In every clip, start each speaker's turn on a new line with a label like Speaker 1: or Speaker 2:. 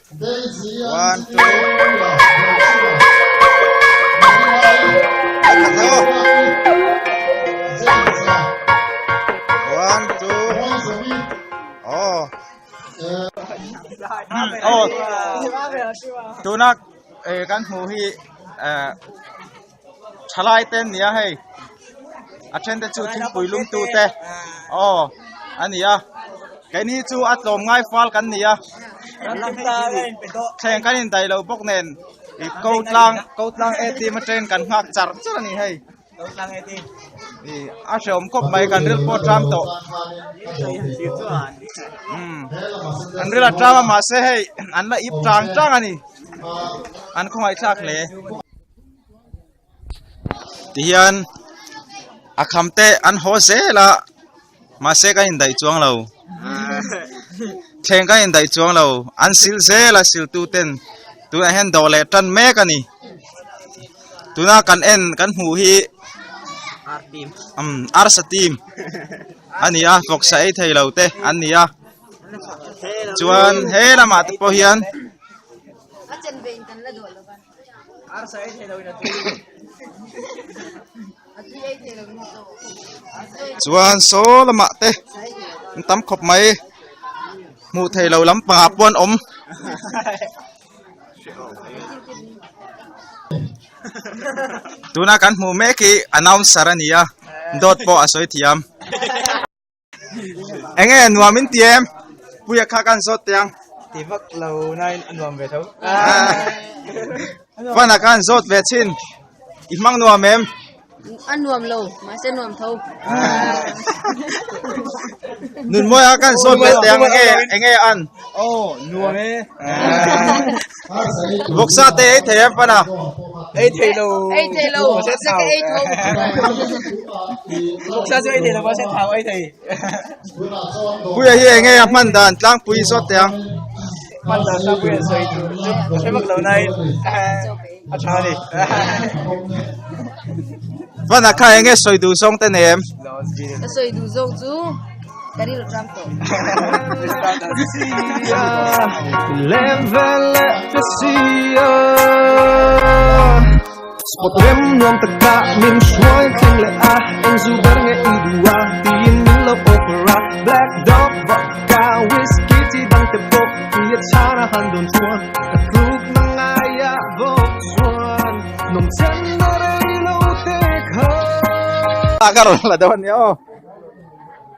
Speaker 1: One, two. One, two. Oh. Oh. Tuna eh kan hmu hi eh thalai te an ni a hei a then te chu thingpui lum tu te aw a ni a keini chu a tlawm ngai fal kan ni a thleng kan indaih lo bawk nen ih ko tlang ko tlang atm atangin kan nghak char char a ni hei ih a hrehawm khawp mai kan ril pawh a tram tawh umm an ril a tram a mahse hei an la ip tang tang a ni an khawngaih thlak hle. Tihian a kham te an haw zel a mahse ka indaih chuang lo thleng ka indaih chuang lo an sil zel a sil tu ten tunah hian dawh leh tan mek a ni tuna kan en kan hmuh hi umm arsa team a ni a vawksa ei thei lo te an ni a chuan he lamah te pawh hian. Chuan saw lamah te an tam khawp mai hmuh theih loh lampangah pawh an awm. Tuna kan hmuh mek hi announcer a ni a dawt pawh a sawi thiam. Enge nuam in ti em? Puia kha kan zawt teh ang.
Speaker 2: Ti vak lo nain a nuam ve tho.
Speaker 1: Fana khan zawt ve chin. I hmang nuam em?
Speaker 3: A nuam lo, mahse nuam tho.
Speaker 1: Nun mawi a kan zawt ve teh ang enge enge an?
Speaker 2: Oh, nuam e.
Speaker 1: Vawksa te ei thei em fana?
Speaker 2: Ei thei lo.
Speaker 3: Ei thei lo.
Speaker 2: Mahse thau.
Speaker 3: Ei tho.
Speaker 2: Vawksa chu ei thei lo mahse thau ei thei.
Speaker 1: Puia hi enge a hman dan tlangpui zawt teh ang.
Speaker 2: Hman dan tlangpui an sawi chu a hre vak lo nain a tha a ni.
Speaker 1: Fana kha enge sawi duh zawng te nei em?
Speaker 3: Ka sawi duh zawng chu ka rilru tlang tawh.
Speaker 4: Spot rem nuam taka min hruai thleng leh a eng zu ber nge i duh a tiin min lo offer a Black Dog vodka whiskey chi dang te pawh i a chhan a han dawn chuan ka tluk na ngai a bawk chuan nawm chen na rei lo te kha.
Speaker 1: Ka rawn la deuh a nia aw.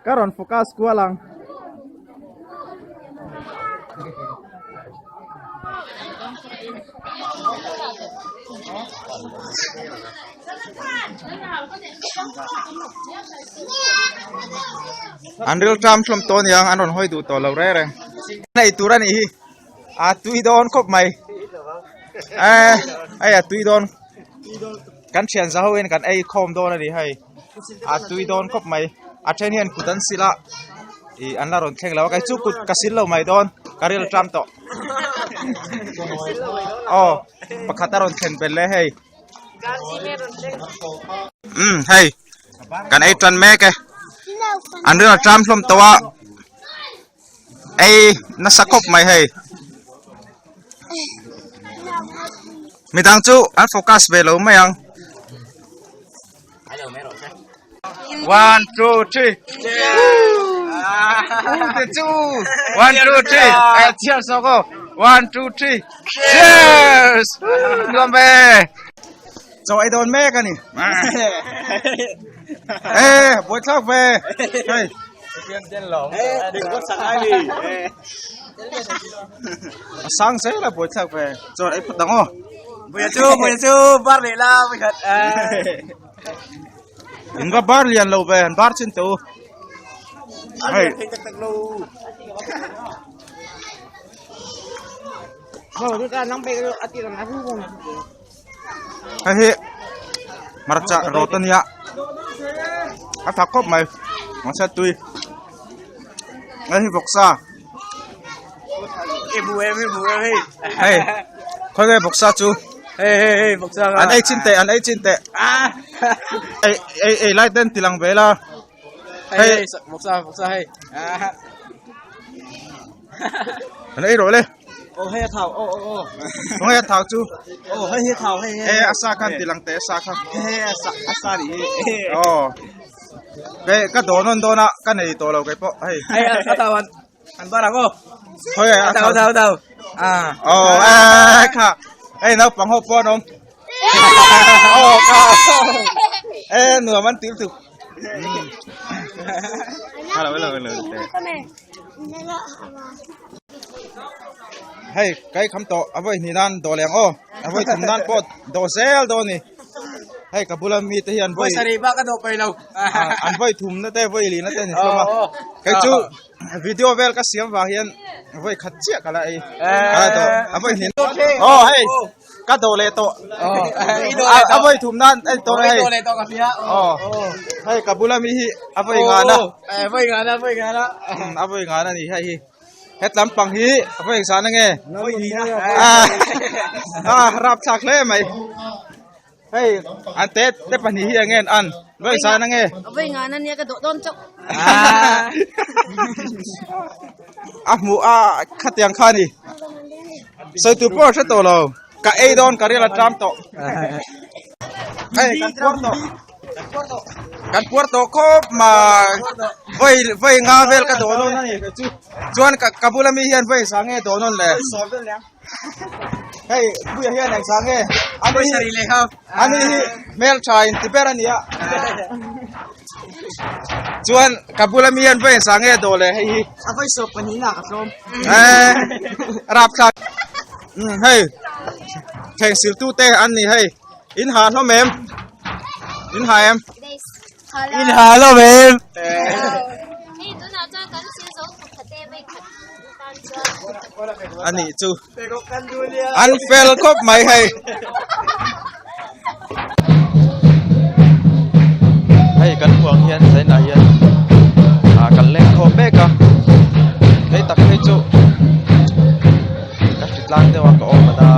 Speaker 1: Ka rawn focus kual ang. An ril tram hlawm tawh aniang an rawn hawi duh tawh lo reng reng. Nei tur a nih hi a tui dawn khawp mai eh hei a tui dawn kan thian za ho in kan ei khawm dawn a ni hei a tui dawn khawp mai a then hian kut an sil a ih an la rawn thleng lo a kei chu kut ka sil lo mai dawn ka ril tram tawh aw pakhat a rawn thlen belh e hei umm hei kan ei tan mek e an ril a tram hlawm tawh a ei nasa khawp mai hei midang chu an focus ve lo mai ang one two three one two three eh cheers ako one two three cheers nuam ve chaw ei dawn mek ani eh buai thlak ve hei A sang zel a buai thlak ve chuan ei phawt ang aw.
Speaker 2: Buia chu buia chu bar leh la buai khat.
Speaker 1: In va bar lian lo ve an bar chin te u. Hei. Hei hi hmarcha rawt a nia a tha khawp mai mahse tui hei hi vawksa hei khawi nge vawksa chu an ei chin teh an ei chin teh ei ei ei lai ten ti lang ve la hei an ei rawh le.
Speaker 2: Aw hei a thau aw aw aw.
Speaker 1: Hei a thau chu.
Speaker 2: Aw hei hi a thau hei hei.
Speaker 1: E a sa khan tilang teh a sa kha.
Speaker 2: Hei a sa a sa nih hi.
Speaker 1: Aw. Kei ka dawn awn dawn a ka nei tawh lo kei pawh hei.
Speaker 2: Hei a thau an an bar ang aw.
Speaker 1: Hei a
Speaker 2: thau thau thau. Ah.
Speaker 1: Aw e kha. Hei naupang ho pawh an awm. Aw kha. E nuam an til tuk. Hello hello hello. Hei kai kham tawh a vawi hnih nan dawh leh ang aw a vawi thum nan pawh dawh zel dawn a ni hei ka bula mi te hian vawi
Speaker 2: sarih bak a dawh paih lo
Speaker 1: an vawi thum na te vawi lih na te a ni hlawm a kei chu video vel ka siam vang hian vawi khat chiah ka la ei ka la dawh a vawi hnih aw hei Ka dawh leh tawh. A vawi thum nan ei tawh hei.
Speaker 2: Dawh leh tawh ka hria.
Speaker 1: Aw. Hei ka bula mi hi a vawi ngana.
Speaker 2: Eh vawi ngana vawi ngana.
Speaker 1: A vawi ngana ni hei hi. Het lampang hi a vawi zan ange.
Speaker 2: Vawi ni na.
Speaker 1: Ah rap thlak hle mai. Hei an te te pahnih hi angen an vawi zan ange.
Speaker 3: Vawi ngana nia ka dawh dawn chauh.
Speaker 1: A hmuh a khatiang kha ni. Sawi tur pawh a hre tawh lo. Ka ei dawn ka rial a ṭam tawh. Hei kan puar tawh. Kan puar tawh khawp mai. Vawi vawi nga vel ka dawn nawn a ni kei chu. Chuan ka ka bula mi hian vawi sa nge dawn nawn le. Hei puia hian eng sa nge.
Speaker 2: Ani hi
Speaker 1: ani hi hmelṭha in ti ber a nia. Chuan ka bula mi hian vawi sa nge daw le hei hi.
Speaker 2: A vawi sawp pahnih nak a tlawm.
Speaker 1: Eh rapthlak. Um hei thleng sil tu te an ni hei. In ha hlawm em? In ha em?
Speaker 2: In ha hlawm em?
Speaker 5: Hei tunah chuan kan sil zo thawk khat e vawi khat tan chuan.
Speaker 1: Ani chu. An fel khawp mai hei. Hei kan hmuh ang hian zainah hian ah kan leng khawm mek a hei tak phei chu ka hritlang deuh a ka awm a na.